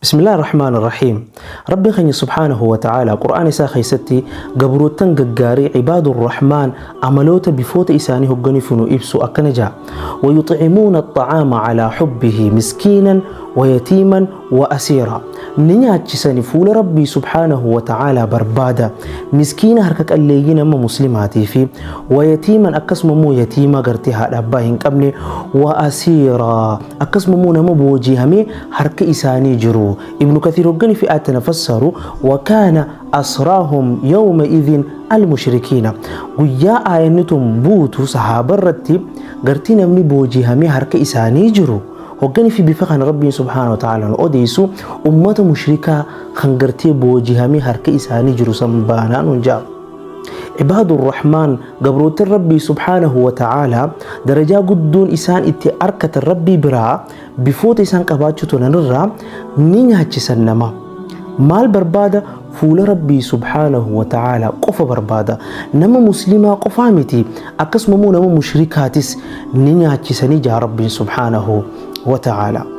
Bismillaahi Rahmaani Rahiim. Rabbiin keenya subhaanahu wa ta'aalaa Qur'aana isaa keessatti gabroottan gaggaarii Ibaadur Rahmaan amaloota bifoota isaanii hogganiif nu ibsu akkana ja'a. Wayuxcimuuna axxa'aama calaa xubbihi miskiinan wayatiiman wa asiira. Ni nyaachisani fuula Rabbii subhaanahu wa ta'aalaa barbaada miskiina harka qalleeyyii nama muslimaatii fi wayatiiman akkasuma immoo yatiima gartee haadha abbaa hin qabne wa asiira akkasuma immoo nama booji'amee harka isaanii jiru. Ibnu Kathiir hoggani fi aayata fassaru wa kaana asraahum yawma idhin al-mushrikiina. Guyyaa aayanni tun buutu sahaaba irratti gartii namni booji'amee harka isaanii jiru hoggani fi bifa kana Rabbiin subhaanahu wa ta'ala nu odeessu ummata mushrikaa kan gartee booji'amee harka isaanii jiru san baanaa nuun ja'a. Ibaadur Rahmaan gabrootin Rabbii subhaanahu wa ta'ala darajaa guddoon isaan itti arkatan Rabbii biraa bifoota isaan qabaachuu tolanirraa ni nyaachisan nama. Maal barbaada? Fuula Rabbii subhaanahu wa ta'ala qofa barbaada. Nama muslimaa qofaa miti akkasuma immoo nama mushrikaatis ni nyaachisanii jaa Rabbiin subhaanahu wa ta'ala.